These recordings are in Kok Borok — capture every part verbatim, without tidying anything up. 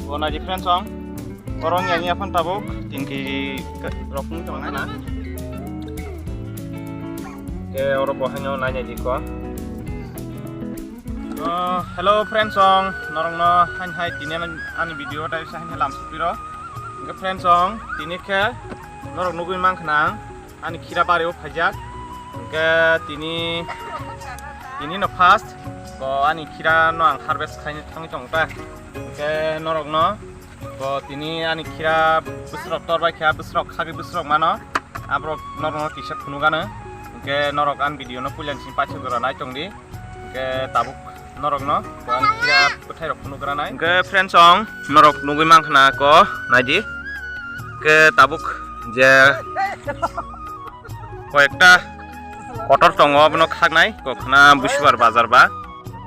Bo naidi friends song. Oro wngya wngya phano tabuk tin kg rok wng tong na. Ke oro bo haino nai naidi ko. Oh, hello friends song, norokno hain hai tini ani, ani video tai sa hain lam supiro. Hingke friends song, tini khe norok nugui mankha nang ani khira bario phaijak. Hingke tini, tini no first, bo ani khira no ang harvest khaina thangwi tongo ta. Hingke norokno bo tini ani khira bwswrok torbai kha, bwswrok khagwi bwswrok mano. Aborok norokno kisa phunukgano. Hingke norok ani video no puila ni simi paithak jora nai tongdi. Hingke tabuk norokno bo ani khira bwthai rok phunukgranai. Hingke friends song norok nugui mankha na ko naidi. Hingke tabuk je koyekta kotor tongo abono khaknai, ko khna busibar bazar ba,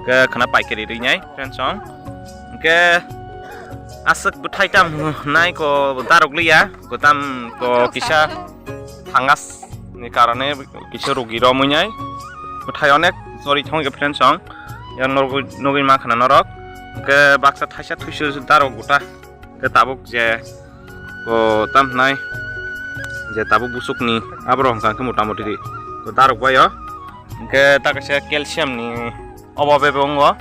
ke khna paikari rinai friends song. Ke aswk bwthai tam nai ko darok liya, ko tam ko kisa fungus ni karone kisa rogi romwi nai. Bwthai onek chori thong ke friends song. Yang nugui, nugui mankha na norok. Ke baksa thaisa thuisu darok guta. Ke tabuk je ko tam hnai je tabuk busuk ni aborok hwnka khe mota moti ko darok bai o. Hingke ta kaisa calcium ni obo bebo wngo.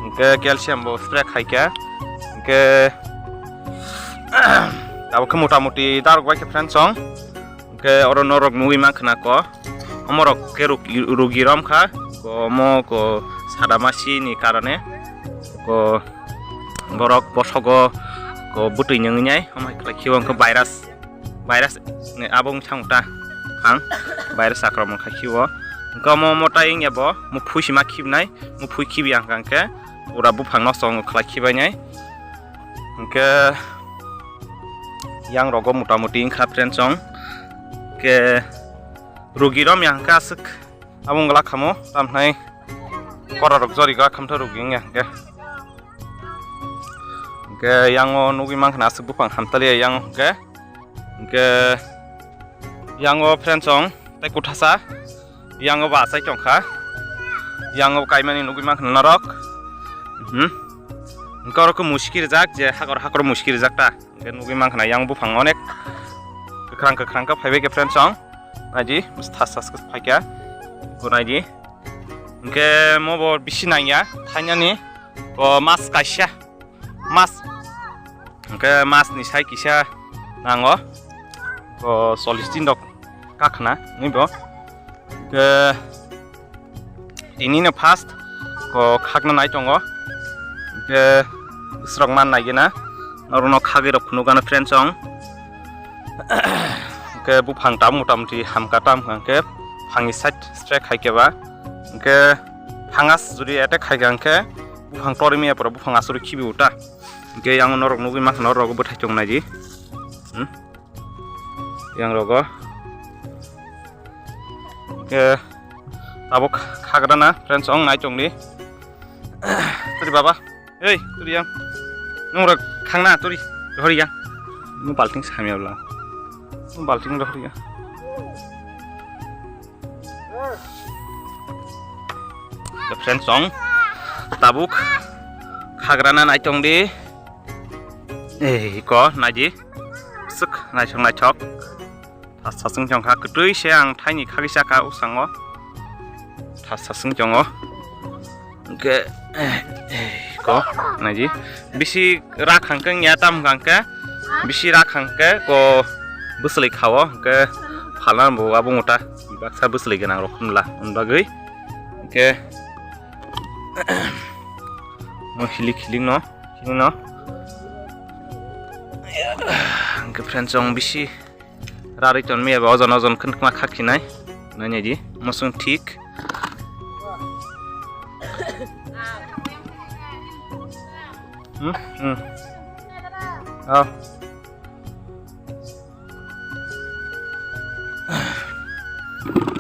Hingke calcium bo spray khai khe. Hingke abo khe mota moti darok bai khe friends song. Hingke oro norok nugui mankha na ko. Omorok khe rug-, rugi rom kha, ko omo ko sadamasi ni karone ko borok bosogo ko bwtwi nyngwi nai, omo hai khlai khe wngkha virus, virus ni abo wngsa ta ang virus akromon khai khe o. Hwnkhe omo omo tai wngya bo, mo phui sima khibnai, mo phui khibi ang khe pura buphang nosto khlai khibainai. Hwnkhe yang rogo mota moti wngkha friends song. Hwnkhe rugi rom yang khe aswk. Abo wngla khamo, tamhnai korarok jori ga khamtha rok wngya hwnkhe. Hwnkhe yango nugui mankha na aswk buphang hamtaliya yang hwnkhe. Hwnkhe yango friends song tei kuthasa, yango bo achai tongkha, yango kaimani nugui mankha na norok. Hmm. Hwnkhe oro khe muski rijak, je hakor hakor muski rijak ta. Hwnkhe nugui mankha na yang buphang onek kwkhwrang kwkhwrang khe phaibai khe friends song. Naidi, thas thas khe phaikha. Bo naidi. Hwnkhe mo bo bisi nangya, thainani. Bo mas kaisa. Mas. Hwnkhe mas ni sai kisa nango. Bo chollish din rok kakhna ni bo. Hwnkhe tini no first ko khakna nai tongo. Hwnkhe bwswrok man nai gena. Norokno khagwi rok phunukgano friends song. Hwnkhe buphang tam mota moti hamkha tam hwnkhe phangni side strike hai khe ba. Hwnkhe phangas jodi attack hai kha hwnkhe buphang torwi maya pora buphang asuri khibi uta. Hwnkhe yang norok nugui mankha norok bwthai tong naidi. Hmm? Yang rogo. Hwnkhe tabuk khagrana friends song nai tongdi. Tari baba. Ei, turi yang. Nung rak khangna turi. Rohori yang. Nung balting samya bla. Nung balting rohori yang. Friends song. Tabuk khagrana nai tongdi. Ei, ko naidi. Suk naisok naisok. Thas thas wng tongkha, kwtwi se ang thaini khagwi chakha o sango. Thas thas wng tongo. Hwnkhe, eh, eh, ko, naidi. Bisi rak hangkhe wngya tam hwnkhe, bisi rak hangkhe ko bwswlwi khao, hwnkhe phalna bo abo mota baksa bwswlwi gwnang rok hwnla, hwn bagwi. Hwnkhe, mo hilik hilik no, hilik no. Hwnkhe friends, chwng bisi Rari ton miya ba ojon ojon khwna khakhinai. Nainai di, mosong thik. Hmm? Hmm. Oh.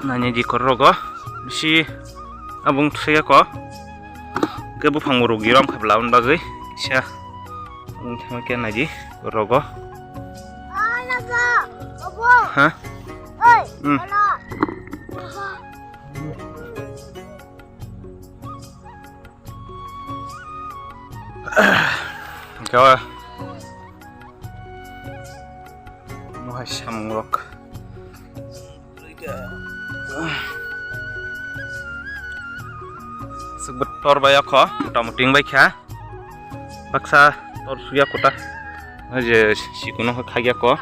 Nainai di kororogo. Bisi abung thwiya ko. Ke buphang rok girom khabla un bagwi. Kisa. Ang thangma khe naidi rogo. Ha? Hmm. Khe Samung rok. Aswk bo tor bai o kho, mota moti wng bai kha. Baksa tor suya kota. O je sikuno khe khagya ko.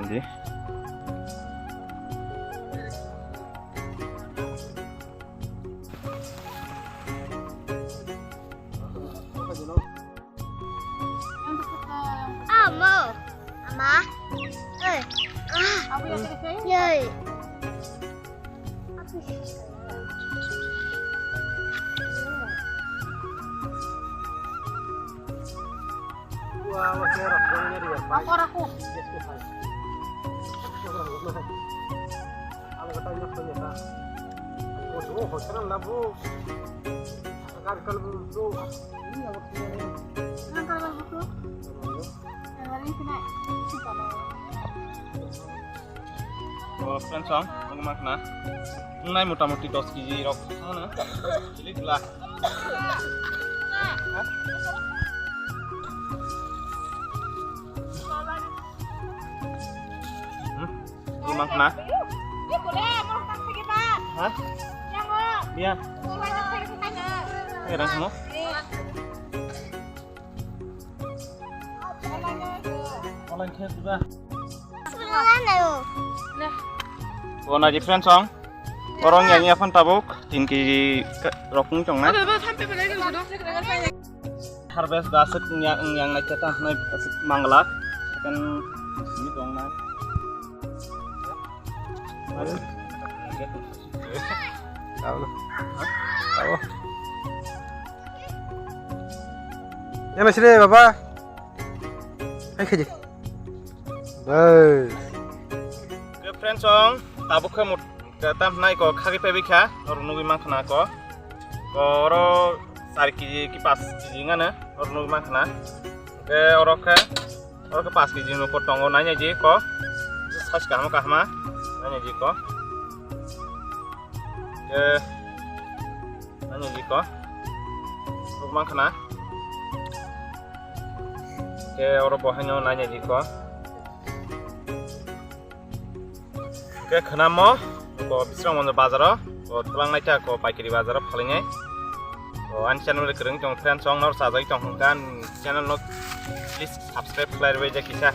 Di. Amo. Ama. Eh. Ah. Yoi. Ako, ako. O, friends, ang, ang mak na. Nai mota moti dos kg rok thang na. Chili gla. Hmm? Ang mak na. Ha? Iya. Ngerang mo? Online khe sudah. O, nai di friends, ang. Orang yang ia phan tabuk tin kg rok wng tong na. Harvest da aswk wngya, wngya wngnai khe ta hwnwi aswk mangla. Second simi tong nai. Tabo. Tabo. Yang nasi deh, Bapak. Hai, kaji. Bye. Ke friends, ang tabuk khe mut-, ke tam nai ko khagwi paibai kha, oro nugwi mankha na ko. Ko oro char kg ki panch kg ngana, oro nugwi mankha na. Ke oro khe, oro khe panch kg ni upor tongo, nai nai di ko. Size kaham kaham, nai nai di ko. Ke, nai nai di ko. Nugwi mankha na. Ke oro bo haino nai nai di ko. Ke khwnamo, ko Bisramganj bazaro, ko twlang naikha ko paikari bazaro phalinai. Ko ani channel bai kwrwng tong friends, ang nor chajagwi tong hwnka, ani channel no please subscribe khlai rwbaijak kisa.